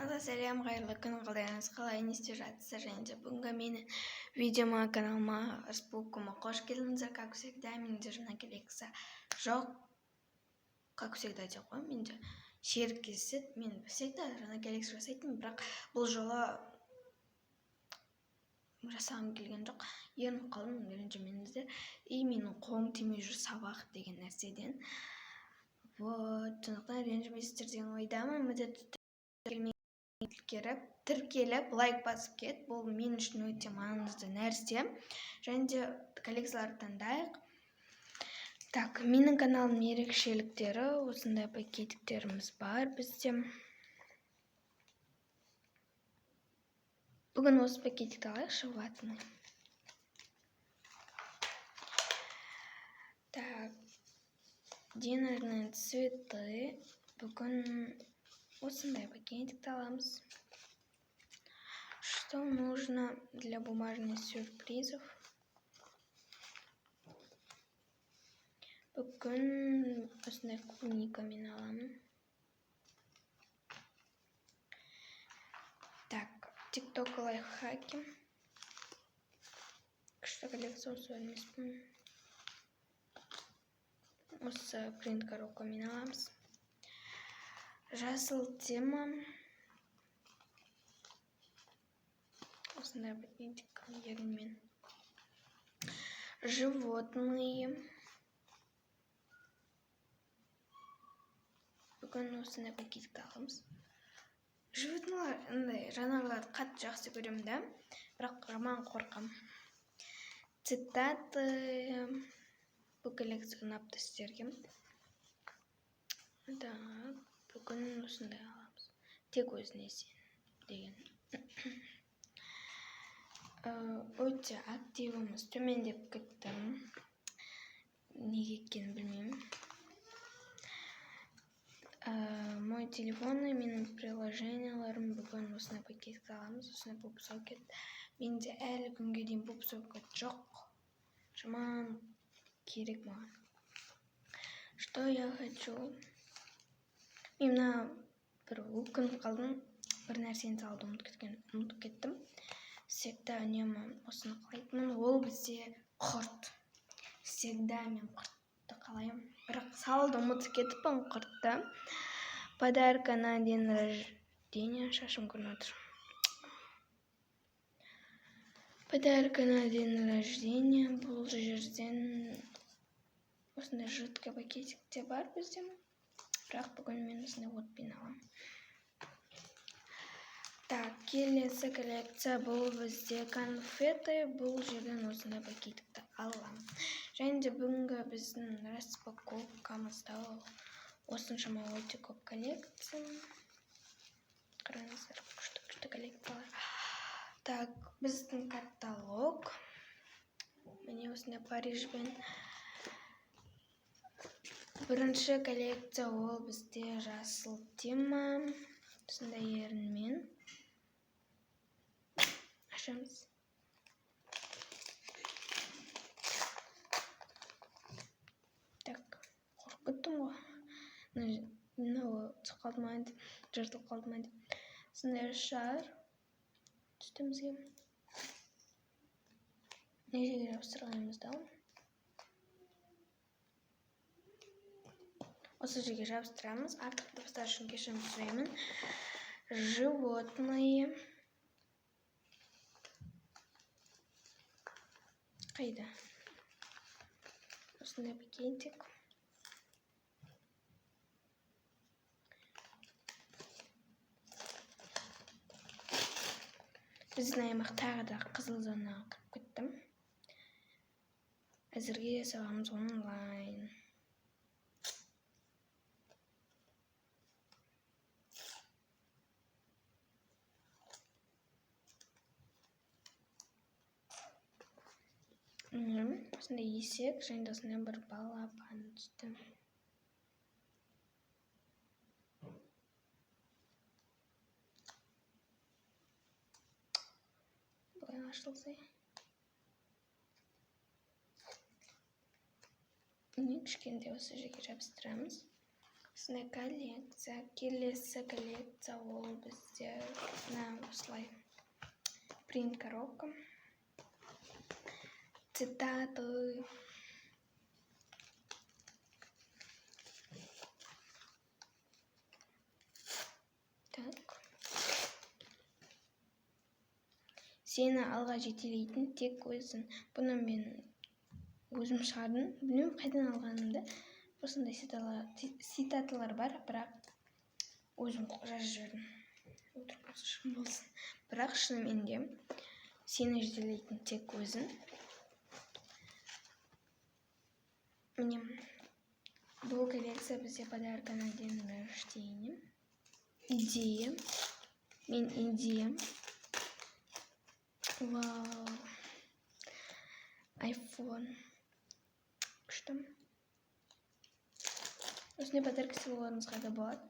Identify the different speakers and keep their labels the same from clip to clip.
Speaker 1: Барлықтарыңызға сәлем, қайырлы күн, қалдарыңыз қалай, не істеп жатырсыздар? Және де бүгінгі менің видеома, каналыма, распаковкама қош келдіңіздер. Как всегда, менде жаңа коллекция жоқ. Как всегда деп қоямын, менде серік кездеседі. Мен всегда жаңа коллекция жасайтынмын, бірақ бұл жолы жасағым келген жоқ. Ерініп қалдым, ренжімеңіздер. И менің қолым тимей жүр сабақ деген нәрседен. Вот, сондықтан ренжімейсіздер деген ойдамын. Міндетті тіркеліп, лайк басып кет. Бұл мен үшін өте маңызды нәрсе. Және де коллекцияларды таңдайық. Так, менің каналымның ерекшеліктері: осындай пакетиктеріміз бар бізде. Бүгін осы пакетикті алайықшы, ватный. Так, денежные цветы. Бүгін осындай пакетикті аламыз. Что нужно для бумажных сюрпризов? Бүгін осындай клубникамен аламын. Так, тикток лайфхаки. Күшті коллекция, осы емеспін. Осы принт коробкамен аламыз. Жасыл тема. Осындай пакетик ерінмен. Животные. Бүгін осындай пакетикті аламыз. Животныйлар, андай жануарларды қатты жақсы көремін да, бірақ жаман қорқамын. Цитаты. Бұл коллекция ұнапты сіздерге. Так, бүгін осындай аламыз. Тек өзіне сен деген. Өте активіміз төмендеп кетті. Неге екенін білмеймін. Мой телефон, менің приложенияларым. Бүгін осындай пакетик аламыз, осындай поп-сокет. Менде әлі күнге дейін поп-сокет жоқ. Жаман керек маған. Что я хочу? Мен мына бір өкініп қалдым. Бір нәрсені салуды ұмытып кеттім. Всегда үнемі осыны қалайтынмын. Ол бізде құрт. Всегда мен құртты қалаймын. Бірақ салуды ұмытып кетіппін құртты. Подарка на день рождения. Шашым көрініп отыр. Подарка на день рождения. Бұл жерден осындай жидкий пакетик те бар бізде. Бірақ бүгін мен осындай отпен аламын. Так, келесі коллекция бұл бізде конфеты. Бұл жерден осындай пакетикті аламын. Және де бүгінгі біздің распаковкамызда осыншама өте көп коллекция. Қараңыздар, күшті күшті коллекциялар. Так, біздің каталог. Міне, осындай Парижбен. Бірінші коллекция ол бізде жасыл тема. Осындай ерінмен. Ашамыз. Так, қорқып кеттім ғой. Мынау түсіп қалды ма деп, жыртылып қалды ма деп. Осындай шар түсті бізге. Не жерге жабыстырғанымызды осы жерге жабыстырамыз. Артық дыбыстар үшін кешірім сұраймын. Животные. Қайда? Осындай пакетик. Біздің аймақ тағы да қызыл зонаға кіріп кетті. Әзірге сабағымыз онлайн. Осындай есек және де осындай бір балапан түсті. Былай ашылса. Міне, кішкентай осы жерге жабыстырамыз. Осындай коллекция. Келесі коллекция ол бізде мына осылай принт коробка. Цитаты. Так. Сені алға жетелейтін тек өзің. Бұны мен өзім шығардым. Білмеймін қайдан алғанымды. Осындай цитаталар бар, бірақ өзім жазып жібердім. Өтірік болсын, шын болсын. Бірақ шынымен де сені жетелейтін тек өзің. Міне, бұл коллекция бізде подарка на день рождения. Идея. Мен идеям. Вау. Айфон. Күшті. Осындай подарка сыйлауларыңызға да болады.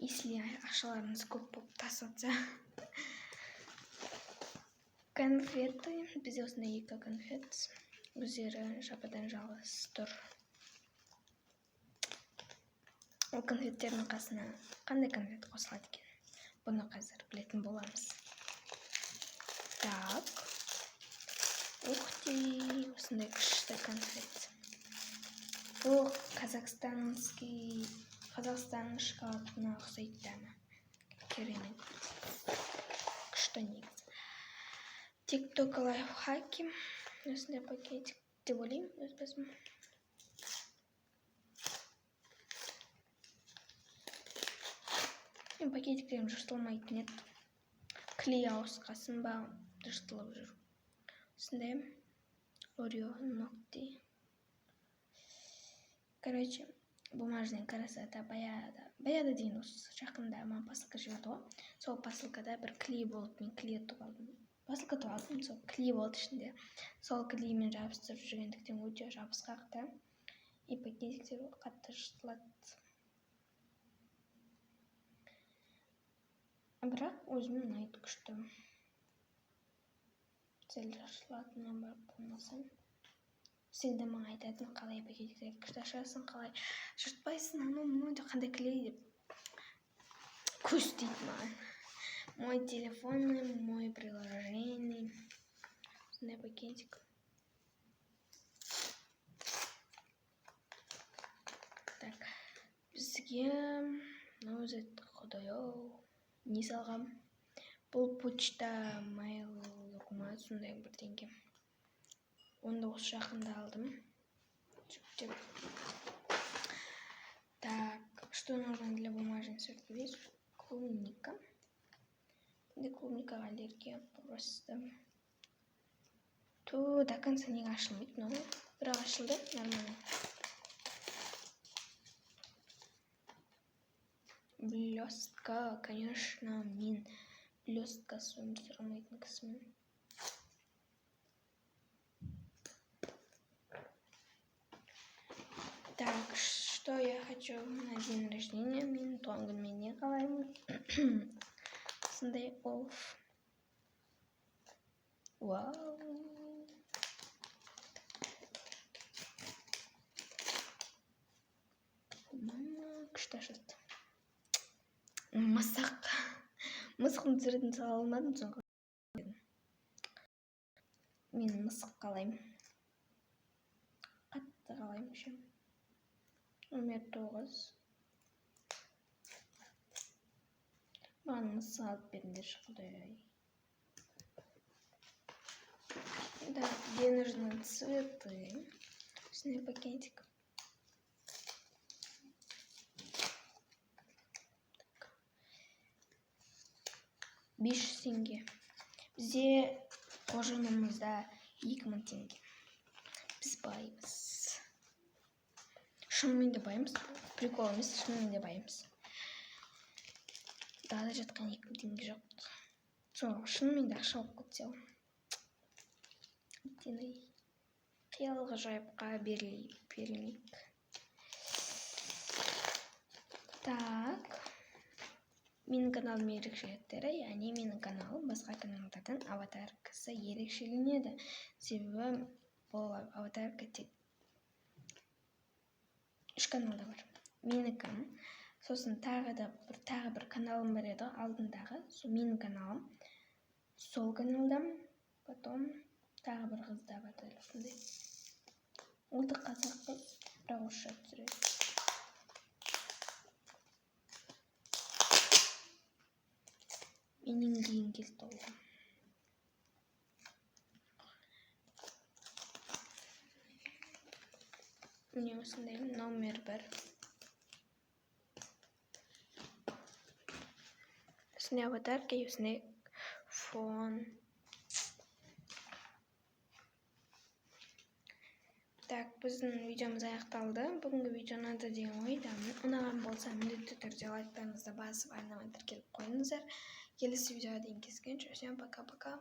Speaker 1: Если ақшаларыңыз көп болып тасып жатса. Конфеты. Бізде осындай екі конфет. Өздері жападан жалғыз тұр. Ол конфеттердің қасына қандай конфет қосылады екен? Бұны қазір білетін боламыз. Так. Ух ты, осындай күшті конфет. Бұл Қазақстанның шоколадына ұқсайды дәмі. Керемет. Күшті негізі. TikTok лайфхаки. Осындай пакетик деп ойлаймын өз басым. Мен пакетиктерім жыртылмайтын еді. Клей ауысқасын ба, жыртылып жүр. Осындай Орео ногти. Короче, бумажный красота баяғыда. Баяғыда деген осы жақында маған посылка жіберді ғой. Сол посылкада бір клей болды, мен клей ұтып алдым. Посылка ұтып алдым, сол клей болды ішінде. Сол клеймен жабыстырып жүргендіктен өте жабысқақ та. И пакетиктер қатты жыртылады. Бірақ өзіме ұнайды, күшті. Сәл жыртылатыны бар болмаса. Сен де маған айтатын, қалай пакетиктерді күшті ашасың, қалай жыртпайсың, анау мынау деп, қандай клей деп көз тиді маған. Мой телефон, мой приложение. Осындай пакетик. Так, бізге мынау өзі, құдай-ау, не салғам? Бұл почта mail.ru ма, сондай бірдеңе. Оны да осы жақында алдым. Жүктеп. Так, что нужно для бумажной сюрприз? Клубника. Менде клубникаға аллергия просто. Ту, до конца неге ашылмайды мынау? Бірақ ашылды, нормально. Блестка, конечно, мен блесткасыз өмір сүре алмайтын кісімін. Так, что я хочу на день рождения? Мен туған күніме не қалаймын? Осындай олф. Вау. Мама, күшті ашылды. Мысық. Мысықтың суретін сала алмадым соңғы. Мен мысық қалаймын. Қатты қалаймын ше. Номер 9. Маған мысық алып беріңдерші, құдай-ай. Да, где нужны цветы. Осындай пакетик. Так. 500 теңге. Бізде қоржынымызда 2000 теңге. Біз баймыз. Шынымен де баймыз. Прикол емес, шынымен де баймыз. Далада жатқан 2000 теңге жоқ. Сол, шынымен де ақша болып кетсе ғой. Әттең-ай. Қиял ғажайыпқа берілмейік. Так. Менің каналым ерекшеліктері, яғни менің каналым басқа каналдардан аватаркасы ерекшеленеді. Себебі бұл аватарка тек 3 каналда бар. Менікі. Сосын тағы да бір, тағы бір каналым бар еді алдындағы, сол менің каналым. Сол каналда потом тағы бір қызда бар дәл осындай. Ол да қазақ қыз, бірақ орысша түсіреді. Менен кейін келді ол. Міне, осындай номер 1. Осындай аватарка и осындай фон. Так, біздің видеомыз аяқталды. Бүгінгі видео ұнады деген ойдамын. Ұнаған болса, міндетті түрде лайктарыңызды басып, арнама тіркеліп қойыңыздар. Келесі видеоға дейін кездескенше, всем пока-пока.